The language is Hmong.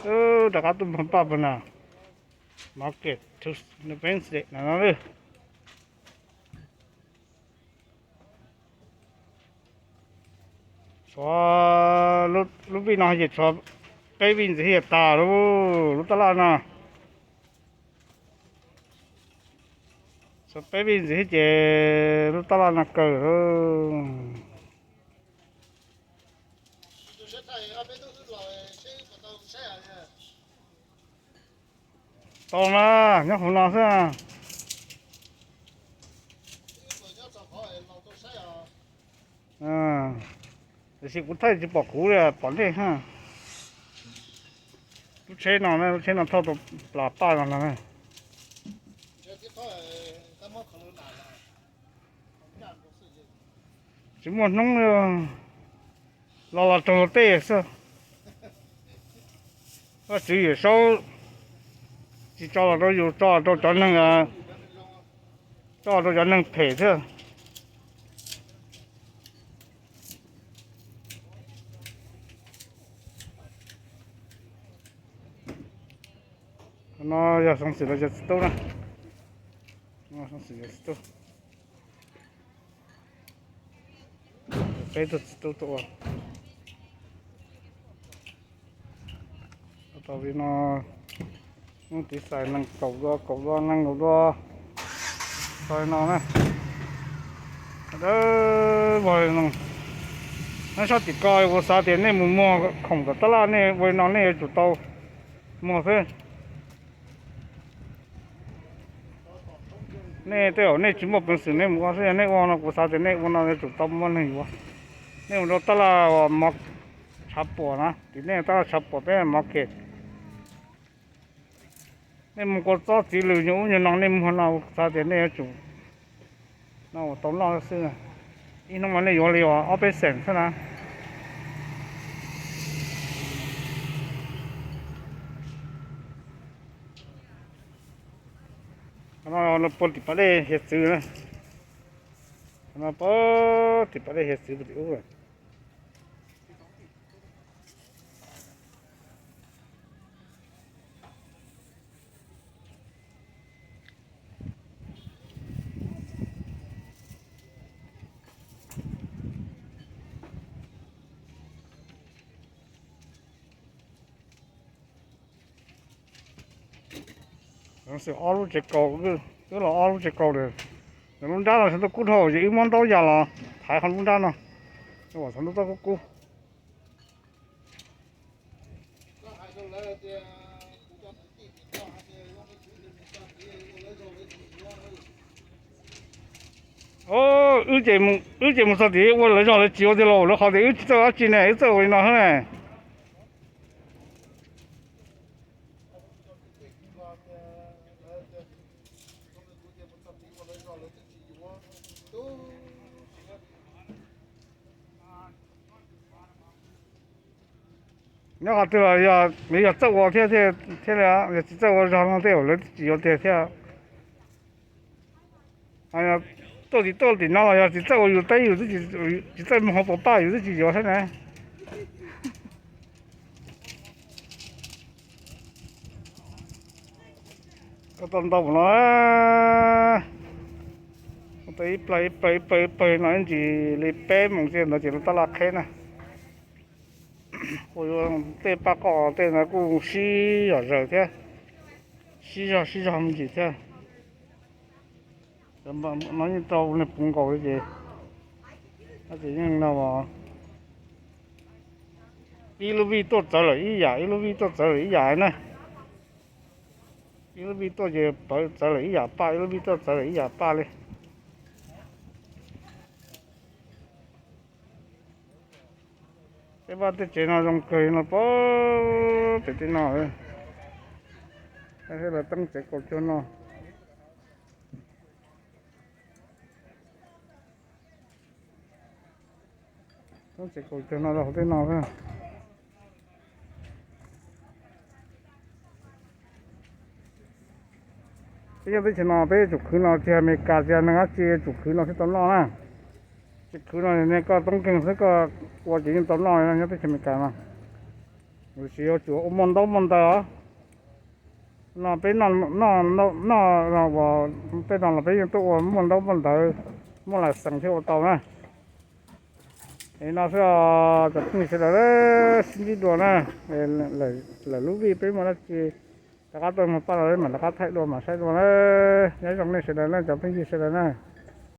Rov qab tuaj npog paj pag na. Market Tuesday, Wednesday no na. Tshuav lub vij no ces tshuav peb vij ntxiv thiaj tag lub, lub tab laj no. Tshuav peb vij ntxiv thiab ces lub tab laj no kawg lawm. Tau na, nyob hauv no xwb. Tiam sis kuv thaij tsis pom kuv li, pom nej. Lub tsheb no, lub tsheb no thauj tau plas paj no no. Tsis muaj hnub li, los los raug luag tej xwb. Vaj tswv Yawm Saub tsis tso los rau yus, tso los rau cov neeg, tso los rau cov neeg phem thiab. No yog xov xwm los yog txiv tub na. Xov xwm yog txiv tub. Peb tug txiv tub tuaj ua. Tau li no, hnub tiv xais nees kaum dua, kaum dua nees nkaum dua. Tau li no na. Dawb vog li no. Nyob sab tim ko kuv xav tias nej mus muag khoom tom tab laj nej ua li no nej yuav tsum tau muag xwb. Nej tej zaum nej tsis muaj peev xwm nej mus ua xwb, yog nej ua no kuv xav tias nej ua no yuav tsum tau muaj neeg yuav. Nej mus rau tab laj uas mov tshav puam na, tim nej tab laj tshav puam peb mov kem. Nej mus kua txob txiv lws nyuag ub nyuag no nej muag no kuv xav tias nej yuav tsum no ua tau noj xwb. Ib hnub mas nej yuav li uas ob peb xeem xwb na. Qhov no puag tim pas dej hiav txwv na. Qhov no puag tim pas dej hiav txwv puag tim ub. Xwm ob lub tsev kaus, wb los ob lub tsev kaus lawm. Lub nrab no xav ntuj kub dhau ces wb muab ntaub ya los thaiv qhov lub nrab no, xav ntuj kub kub. Wb ces mus txog tim ua lawv zog lawv tsis ua tiag los lawv qhov tias wb tsis txawj dab tsi ne, wb txawj ua li no xwb ne. Nyob qhov twg los yog, yog txawj ua thiab thiaj li, yog tsis txawj ua zog no tej zaum lawv tsis yuav tiag thiab. Tuaj tim, tuaj tim no los yog tsis txawj ua yus teb, yus tsis txawj mus hauv pas paj yus twb tsis yuav thiab na. Koj tau ntau no, tau ib plag ib plag ib plag ib plag no ib ntsis li peb moos ntawd ces lub tab laj qheb na. Kuj yuav tej paj qoj tej ntawd kuj sib zog zaws thiab, sib zog sib zog me ntsis thiab. No yeej rau neeg puv nkaus li ces, ces yeej no, ib lub vij tuaj txawv lawm ib yam, ib lub vij tuaj txawv lawm ib yam na. Ib lub vij tuaj ces txawv lawm ib yam paj, ib lub vij tuaj txawv lawm ib yam paj li. Tej vaj tej tsev no zoo kawg no, pem tej no. Lawv teeb tsev kaus cuag no. Teeb tsev kaus cuag no rau hauv tej no. Peb nyob teb chaws no peb yuav tsum khwv no, tsis hais Amelikas tsis hais neeg dab tsi yuav tsum khwv no thiaj tau noj na. Tsis khwv no ne koj toob nkeeg xwb koj ua ces yeej tau noj li no nyob teb chaws Amelikas no. Tsis yuav tsum ua muaj ntaub muaj ntawv os. No peb noj, noj, noj, tej no los peb yeej tuaj ua muaj ntaub muaj ntawv, muaj lais xees thiaj ua tau na. Es no xwb os cov phooj ywg sawv daws, sib ntsib dua na. Lwm lub vij peb muaj dab tsi rov qab tuaj mus pab los mam rov qab thaij dua mam saib dua na. Nyob zoo nej sawv daws na cov phooj ywg sawv daws na.